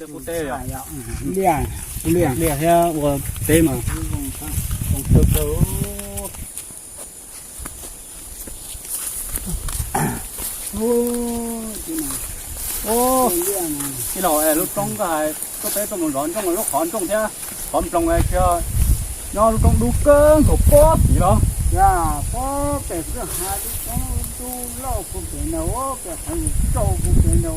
Kuv teb, liaj, kuv liaj, liaj thiab ua teb mas. Tij laug, lub roob koj hais tuaj peb tuaj mus zov ntsooj, lub qhov ntsooj thiab qhov nploos tsis, nyob lub roob dub kawg nkaus pob tid los? Yog, pob pem kwj ha lub roob dub loj puag pem no, pem qhov yus tsaus puag pem no.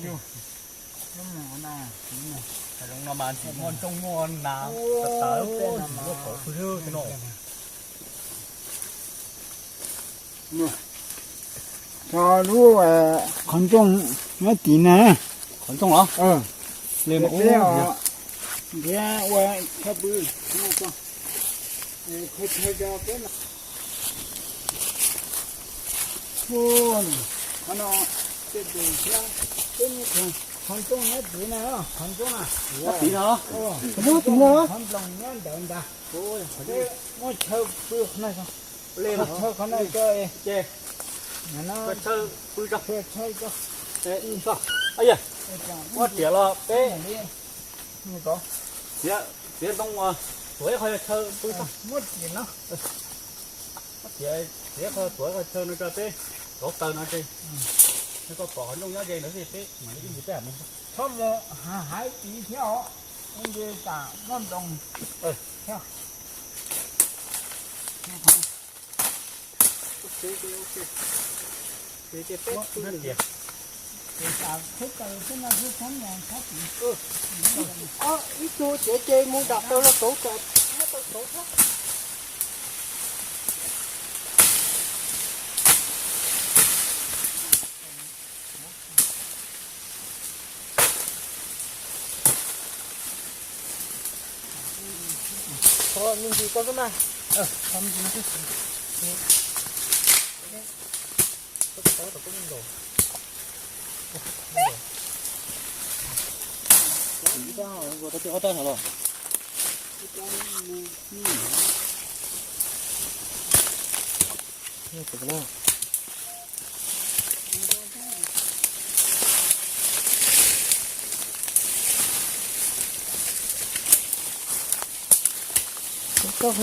Yog. Zoo no mas ntxim muaj ntsooj muaj nas, tas tas muaj qhov pw no. Tso lub qhov ntsooj nyob tid na. Qhov ntsooj los? Nrhiav ua chaw pw, chaw pw. Qhov no, qhov ntsooj nyob tid na, qhov ntsooj na. Nyob tid no? Nyob tid no. Qhov nploos nyob ntawd ntag. Muab chaw pw qhov no, chaw qhov no, chaw pw, chaw, muab riam los peb txiav ntoo, tuav ib qho chaw pw, muab riam no, muab riam, txiav ib qho, tuav ib qho chaw no rau peb kauv taws no ces, koj pom qhov nploos nyob ze ntawd xwb peb mam li ib ntsis peb mam mus. Txhob mus hais tid thiab os, ib ntsis tas muab nploos thiab. Ib tug txiav ces mus nram taws los kauv, muab taws kauv thiab. Thov me ntsis koj xwb na. Koj qhov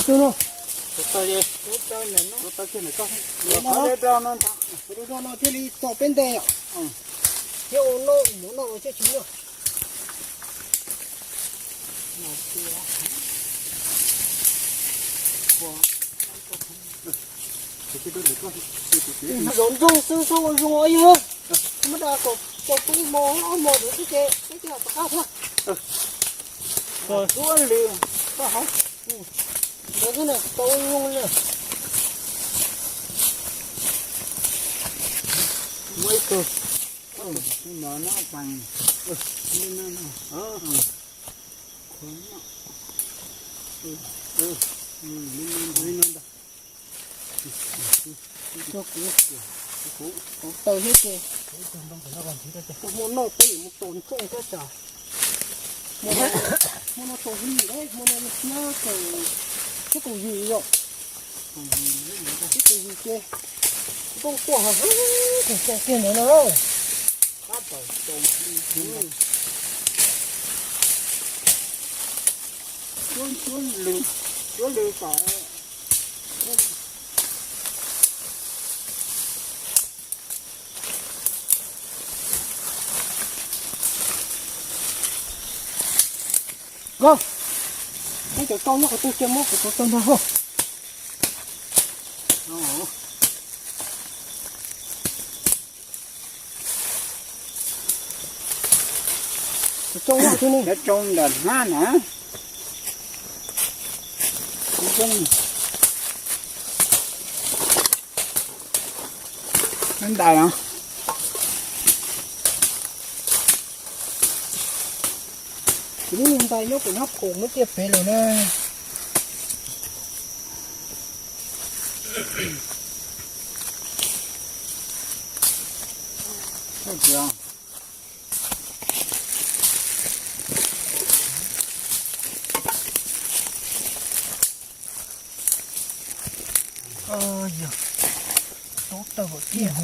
twg no? Qhov no thiaj li txog peb ntej yom. Thiab ua noj mus noj thiaj tsis muaj. Zov ntsoog xwb txhob ua zoo ib yam. Muab da kom tau peb ib hmo ob hmo ntawd xwb ces peb thiaj rov qab thiab. Ua li koj hais, ntawd xwb na, tau ua zoo li. Muaj ib tug, no no, kuv, kuv taws thiab ces, hmo no peb yuav mus tos ntsooj thiab tsam, hmo no tau hli, hmo no siab, siab kaum yim yom. Siab kaum yim ces, ntsooj tuaj heev, tseem tseem kiag ntawd no. Cuab lws, cuab lws kom. Koj, muab cov tau nyob qhov twg cia muab kuv cov tau ntag hos. Cov tau nyob qhov twg ne? Cov tau nram hnab na. Nyob ntais no. Lub niag ntais nyob pem nyob khoom nyob tiaj pem lawm na. Tiaj,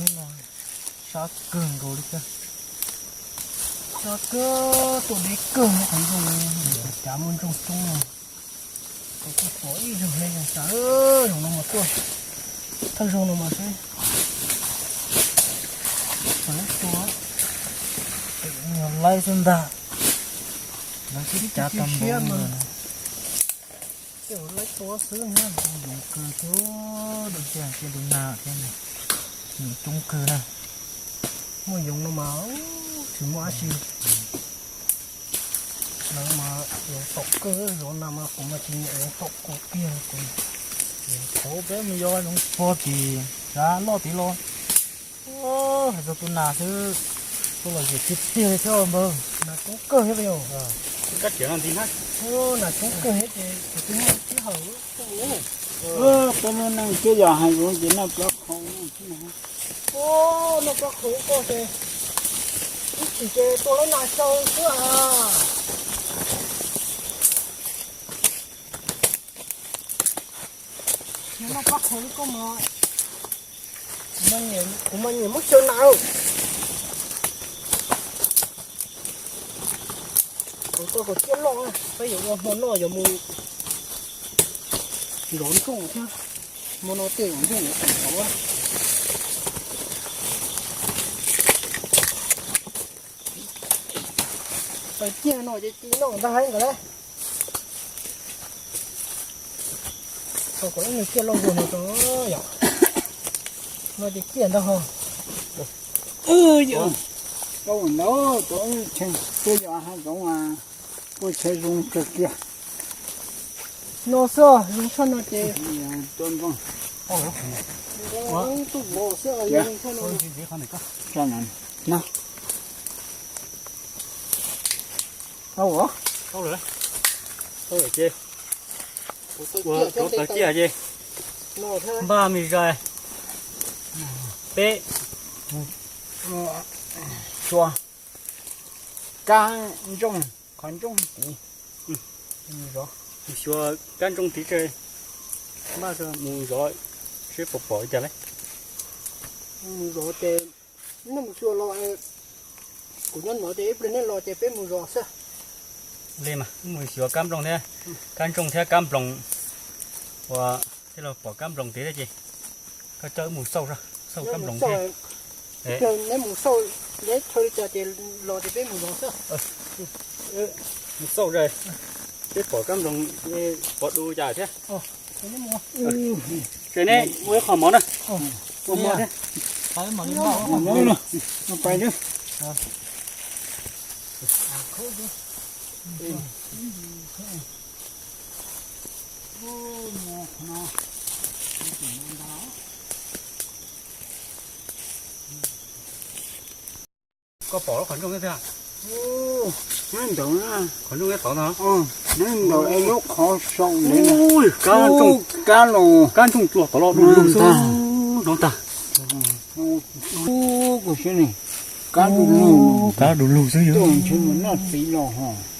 sab kawg nkaus li thiab. Sab kawg, tuaj deb kawg, qhov ntsoog cav muaj ntsoog coob no. Kuv kuj pom ib zaug li, zoo tas, zaum no mas tuaj, thawj zaug no mas seb. Tua, laib xwb ntag. Lawv sib cav tag npaum no. Tej zaum laib tua xwb na. Yoov kawg thiab, dua ntsia cia li nag thiab, yoov coob kawg na. Muaj yoov no mas tsis muaj dab tsi. Lawv mas yoov taum kawg, zov nas mas kuv mas tsis nyiam yoov taum kawg kiag kuv. Thaum peb mus yos yoov pog tim sab loj tid los, hais txog tus nas xwb, tus los yam tiag tiag li thiab npawg. Nas coob kawg thiab yog. Kab riam no ntxiv na. Nas coob kawg thiab ces kuv twb muaj sij hawm. Peb lub neej thiab yog hais zoov ces noj plaub qhau. Noj plaub qhau koj ces ib chim ces tua lub nas xyaw xwb a. Noj plaub qhau li koj mas, kuv mas nyiam muab xyaw nas. Kuv tau kom tiaj loj, peb yuav ua hmo noj yuav mus zov ntsooj thiab. Hmo no tej zaum ntsooj yuav tawm ntau. Pais tiaj no ces ci noj ntag heev nkawd lauj. Tau kom ib nws ciaj loj zuag no tso yom. No ces ciaj ntag ho. Tau ntau, tau ib cheej tej yom hav zoov, ua tsheb zoo kawg kiag. No xwb, zoo tshaj no ces tub vos xwb, zoo tshaj no. Tau lawm, tau lawm ces, ua rau tawv ciaj ces npaj me zais, peb, xyuas, kab ntsooj, qhov ntsooj tid, mus zov. Mus xyuas kab ntsooj tid tse, npaj mus zov seb puas pom li cas lauj. Mus zov ces nej mus xyuas los, kuv nyob no ces ib pliag nej los ces peb mus zov xwb. Li mas mus xyuas kab nplooj thiab, kab ntsooj thiab kab nploos, ua thiaj los pom kab nploos tid thiab ces koj coj wb mus xauj, xauj kab nploos thiab. Neb mus xauj, neb chaw li cas ces los ces peb mus zov xwb. Mus xauj zais, peb pom kab nploos, pom du cas thiab. Tseem ne, ua ib qho mov na. Ua mov thiab. Koj pom lub qhov ntsooj thiab. Qhov ntsooj tod no. Ntawm lub qhov saum kab los, kab ntsooj los tod los du lug xwb no ntag. Kab du lug, kab du lug xwb yog.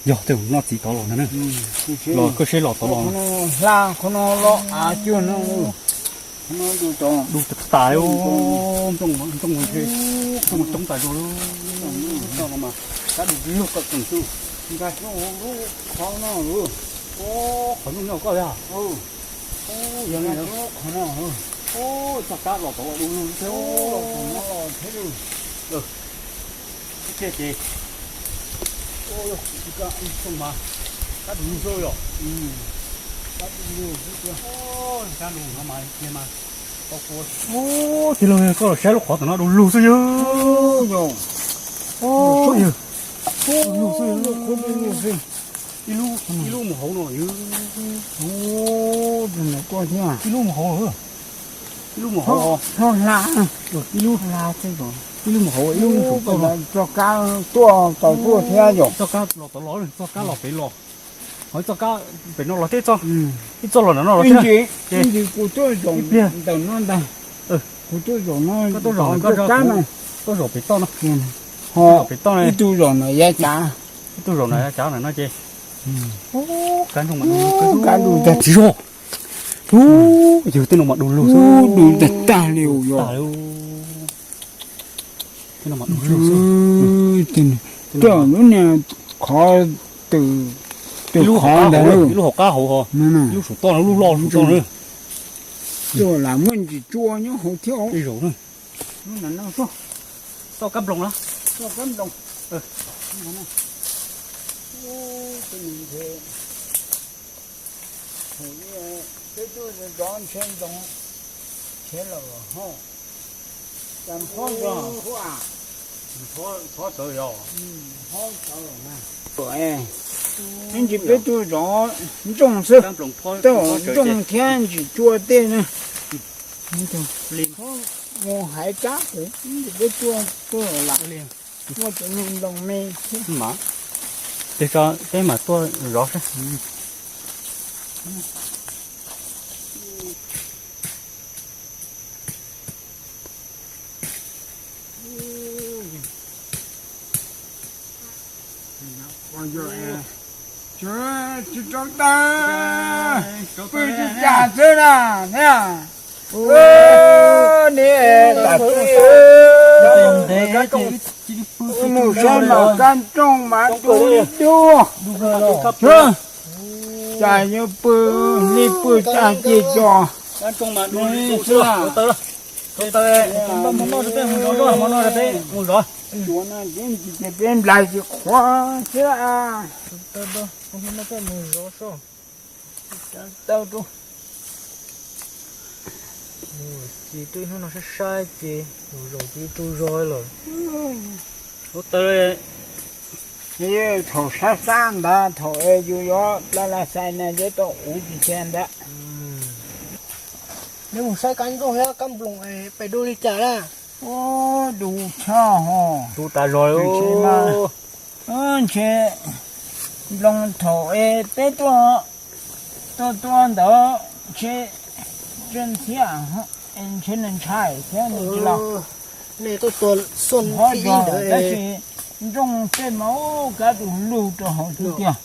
Yog tej zaum noj txiv tod los ntag na. Los koj seb los tod los. Hla qhov no los av cuag no. Du tas tas li, ntsooj, ntsooj, ntsooj coob tas zog li. Kab du lug koj tseem xwb. Qhov no, qhov ntsooj nyob koj li. Yog li, qhov no, txoj kab los tod los du lug thiab. Thiab ces, kab du lug xwb yom. Kab du lug no mas, tij laug koj los saib lub qhov tom no du lug xwb yog. Ib lub, ib lub mus hauv no. Ib lub mus hauv, ib lub mus hauv, ib lub, ib lub mus hauv, ib lub mus hauv. Txoj kab tuaj tau tuaj thiab yom. Txoj kab los tod los, txoj kab los pem los. Ho ib txoj kab pem no los thiab, ib txoj los ntawm no los thiab. Ib ntsis kuv tuaj zaum ntawm no ntag. Kuv tuaj zaum no, koj tuaj zaum kab no, tuaj zaum pem toj no. Ho pem toj no ib tug zaum no yav cav, ib tug zaum no yav cav no ces kab ntsooj mas kab du tag tsis zog. Yog tej no mas du lug xwb, du tag tag li yom. Tuaj lub niag qhov, twm, twm qhov ntawd, ib lub hauv qab hauv, ib lub saum toj, lub loj saum toj na. Tuaj lam muaj ntsis tsua nyob hauv thiab. Ib zaug na. Toj kab nploos na. Toj kab nploos. Peb tuaj zov ntshe ntoo, ntshe los hauj, cas phob zog. Phob tawv yog, peb ntsis peb tuaj zov ntsooj xwb, tuaj ntsooj thiab ntsis tsua tej na. Mus hais kab, ntsis peb tuaj tuaj lam muaj cov niag ntoo me thiab. Mas, tes tso peb mam tuaj zov seb. Tsis rau tawg, pw tsis cas xwb na, niam. Niam, mus saib mas kab nrooj mas dub li dub. Cas yuav pw, li pw tag ci co. Peb nplais tsis qhuav xwb. Ces twb hnub no saib saib ces zaum zaum ces tu zog lawm. Thaum sab sab ntawd thaum es yus yuav pla la xais na yuav tau uv tsis tshia ntawd. Neb mus saib kab nrooj thiab kab nploos pem dub li cas na? Ub, dub tshaj ho. Dub tas zog li. Ntshe nploos thaum es peb tuaj, tuaj tuaj ntawd ntshe tseem thiab, ntshe nws ntshai thiab nws tsis los. Nej tuaj tua xoj hov zog ntawd tab sis nrooj tej mas ub kab tus lug rau hauv xwb tiag.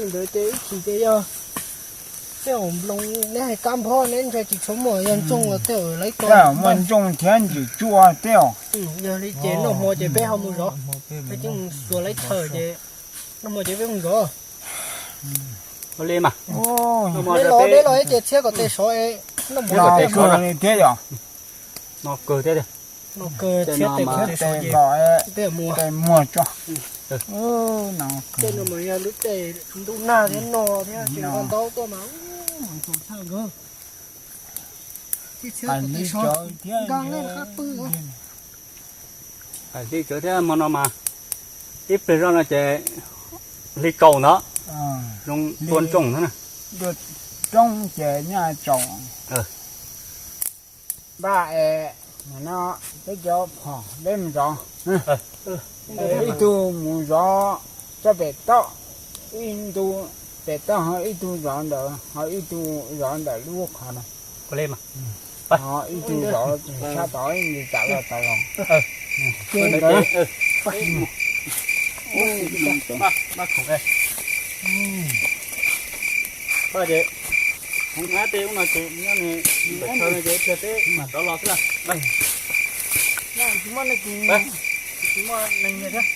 Ntawd ces ib chim ces yog tej zaum nploos neb hais kab nphob neb ntshai tsis tshua muaj, yog ntsooj los tej zaum lawv muaj ntsooj thiab ntsis tsua tej zaum. Yog li ces noj hmo ces peb ho mus zov, peb twb mus xuas laib chaw ces noj hmo ces peb mus zov. Li mas, noj hmo deb los ib ce txhiab kom tej sov, noj hmo tej sov thiab yom. No kawg thiab. No kawg txhiab tej kom tej sov ces peb mus. Tej muag tso. Tej no mas yog lub tej ntub nag thiab no thiab tsis nqa ntaub tuaj mas mus txog tshaj nkawd. Tej txhiab kom tej sov, nqa nej qab pw. Hais li cov thiab hmo no mas ib pliag zoj no ces hli kaus ntawd zoo tua ntsooj ntawd na. Roob ces nyaj tsaus. Npaj es no peb cov phom peb mus zov. Ib tug mus zov txoj pem toj, ib tug pem toj ho ib tug zov ntawd ho ib tug zov ntawm lub qhov no. Ho ib tug zov sab tod ib tug tsam los tod los. Ces ntawd. Ces hov no ces nyob ntawm chaw no ces ib pliag peb mam rov los xwb na. Tsis muaj neeg, tsis muaj neeg thiab.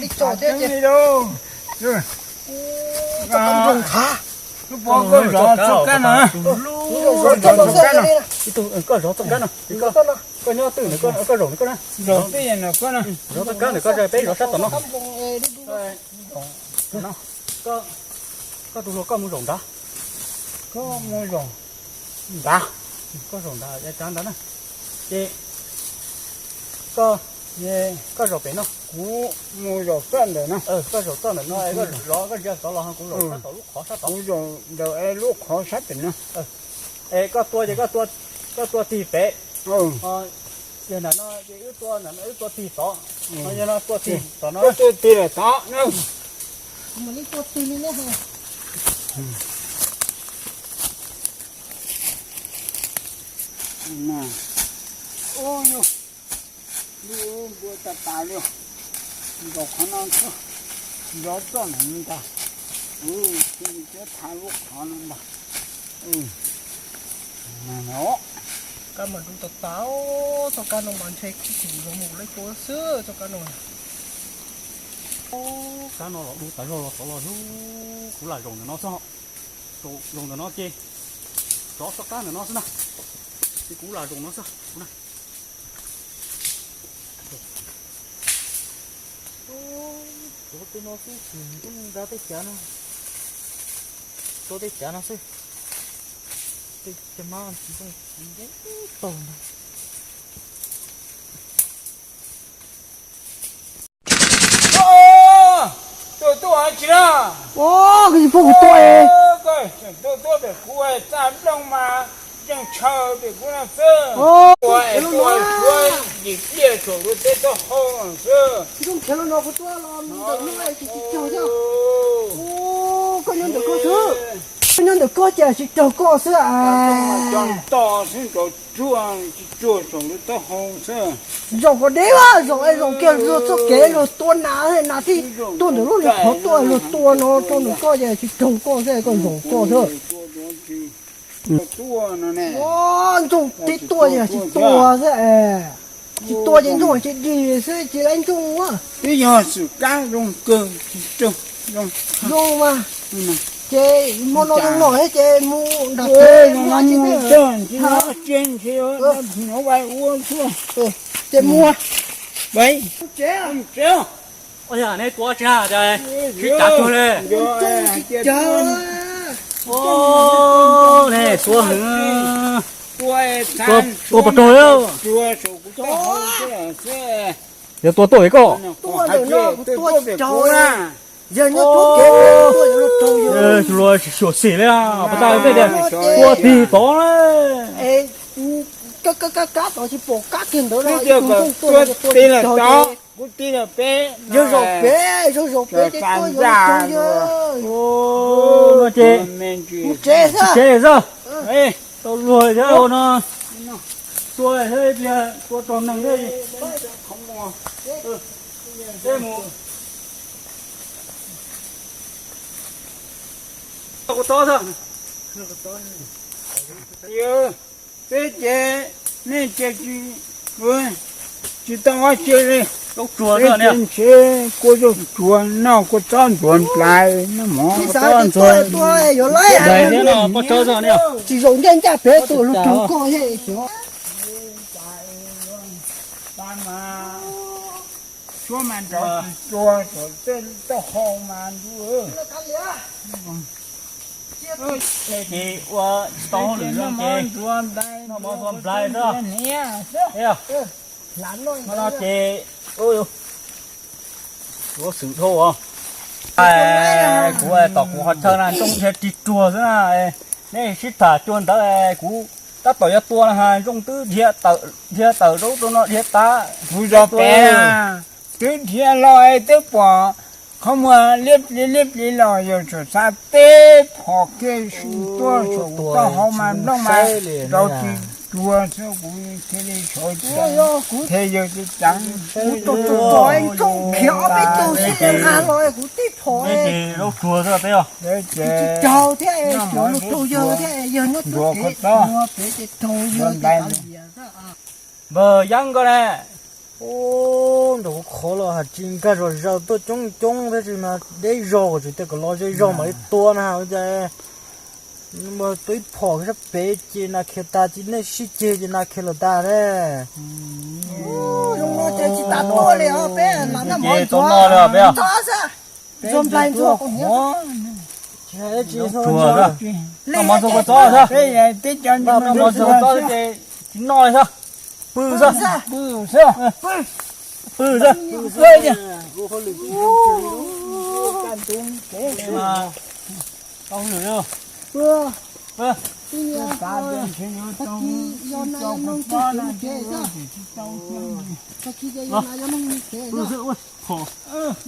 Li tso thiab ces. Lub pov koj zov txoj kab no. Koj zov txoj kab no. Koj nyob twj ywm koj zaum koj na. Zaum twj ywm koj na. Zov txoj kab ntawm koj, peb zov sab tom no. Koj tus hluas koj mus zaum nrad. Koj mus zaum nrad. Koj zaum nrad, yav tsav ntawd na. Ces koj, koj zaum pem no. Kuv mus zaum txoj ntawm no. Koj zaum txoj ntawm no, koj zov koj ntsia tod los kuv zaum sab tom lub qhov sab tod. Kuv zaum ntawm es lub qhov sab pem no. Es koj tua ces koj tua tig pem. Yog ntawm no ces wb tua ntawm no, wb tua tig tod. Yog no tua tig tom no. Wb tua tig lawm tod na. Ub, yog lub npua tas tas li. Nkaus qhov no, nrov txoj no ntag. Cia li thiab thav lub qhov no ntag. Kab mas dub tas tas, txoj kab no mas ntshe kuv los mus lawm xwb txoj kab no. Kab no los dub tas zog los xov los xwb, kuv lam zaum ntawm no xwb. Zaum ntawm no ces rov txoj kab ntawm no xwb na. Ces kuv lam zaum no xwb. Tuav tej no xwb, tsis nrov tej cav no. Tuav tej cav no xwb. Tej cov mab tsis zoo, tsis nrov tag ntag. Tuaj tuaj tsis na. Ua, koj tsis pub kuv tua es. Tuaj tuaj pem kuv txaj nplooj mas yeej tshaw pem kuv no xwb. Ua es tuaj suav yim pliaj saum lub teb taub hau xwb. Zoo khiav los no kuv tuaj los ntawm no es tsis tsis raug thiab. Koj nyob ntawm koj xwb. Koj nyob ntawm koj ces tsis raug koj xwb. Cov nto xwb nrov tsuag tsis tsuag saum lub taub hau xwb. Zaum kom deb, zaum zaum kiag luag txoj kev luag tua nas, nas thiaj tuaj ntawm lub niag qhov tuaj luag tua no rau ntawm koj ces tsis raug koj xwb, koj zaum koj xwb. Ua, ntsoog tib tuaj ces tsis tua xwb es. Tsis tua ces ntsoog tsis dig xwb tsis laib ntsoog. Twb yog xwm kab zoo kawg tsis raug. Zoo mas. Ces hmo no zoo no thiab ces mus nram teb mus tsis teb. Ces mus. Ua yog nej tua tsis haj, sib cav tuag li. Nej tua heev. Tua pov raug li. Yog tua tuaj li koj. Tua ntawm no kuv tua tsis raug. Yog nyob tuaj kev tua yuav luag raug yog. Luag xyuam xim li, pas tas tej tias tua tig tod na. Kab kab kab tod tsis pom kab kiag ntawd no, ib tug ntsoog tuaj tua tig tod. Yog zaum pem, yog zaum pem ces tuaj yuav luag raug yog. No ces mus tsev xwb. Tsev xwb. Tau luag thiab no. Tua thiab ib pliag tua raug neeg thiab. Peb mus. Kuv tob xwb. Peb ces nej ces tsis tau ob ce li. Peb ces ntshe kua zaub tsuag noj kua txob ntxuav nplais noj mov. Tsis zaum ncaj ncaj pem tus luag raug koj thiab. Suab mas nrov tsis tua, tej taub hau mas ntuj. Ces ua tsis tau hauj lwm no ces noj mov tua nplais xwb. Hmo no ces ua xwm dhau os. Kuv tom kuv qhov chaw na ntsooj dhia rig ruag xwb na. Nej sib tham cua ntawd kuv tab tom yuav tua na, ntsooj twb dhia tawm zaub rau no dhia tav. Kuv zov pem, twb dhia los twb pom qhov muag liab plis liab plis los yog tsam xav teb phom kiag tuaj saum taub hau mas nplooj mas nrov tsis tuag xwb, kuv thiaj li sawv tsees, thiaj yawg tsis ceev. Kuv tus tus ntsooj khiav ob peb tug xwb nqa los kuv tib phom. Zaub tsuag xwb peb os. Tsis raug thiab, luag raug yawg thiab, yawg nyob tuaj kev tuag pem ces raug yawg tes kav liam xwb. Npawg Yeeb koj ne? Ub, ntawm kuv qhov los has tsis nkag zom zaws tuaj coob coob thiab tsis mas deb zog, tsis tias kom los ze zog mam li tua na. Cas tua ib phom sab pem ces nas khiav tas, ces nej sib ceg ces nas khiav los tas ne. Zoo no ces tsis tas tuaj li os, peb lam noj mov ntxuav xwb. Ntxuav nplais ntxuav qhov. Noj mov ntxuav kua txob xwb. Noj mov ntxuav kua txob ces tsis noj li xwb. Pw xwb. Pw xwb. Pw xwb. Tau lwm. Pw xwb ua qhov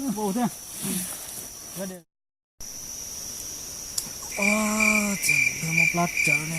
npau thiab. Txawm muaj plab tsawv ne.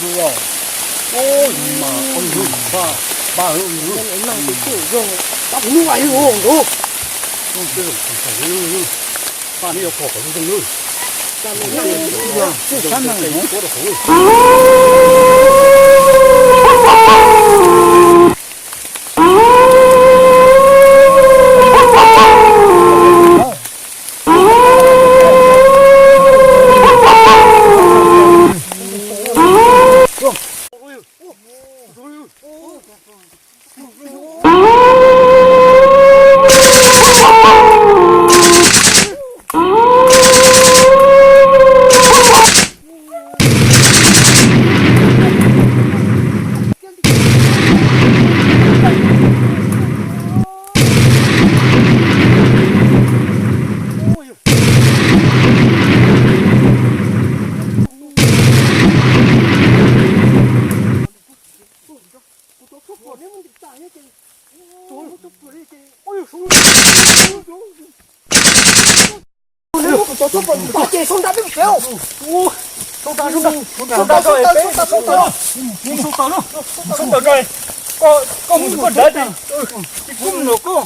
Ua, ua, mas, ua, pa, pa, ua, ua, mas, ua, ua, pa, ua, ua, ua, ua, pa, neb yuav kho kom zoo zoo nawb. Tsis sab neeg, ua, ua, ua, Cov tuaj pom tau ces sau nra peb mus tsev. Sau nra, sau nra, sau nra, sau nra, sau nra, sau nra, koj, koj mus koj nrad ces kuv mus nrog koj.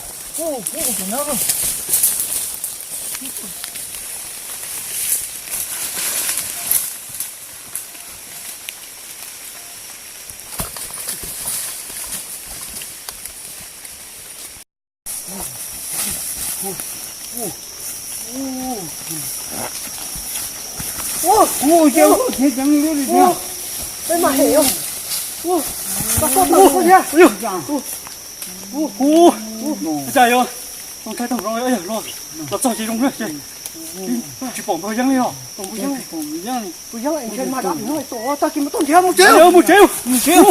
Ua, ua, ua, peb mas hem os. Ua, koj tau tau thiab. Ua, ua, cas yog tau thaij tau zoo los, los txog ces zoo na ces tsis pom npawg Yeeb li os. Npawg Yeeb, npawg Yeeb ntshe mas dab no tuaj tag kis mas tuaj nrhiav mus tsev, mus tsev, mus tsev.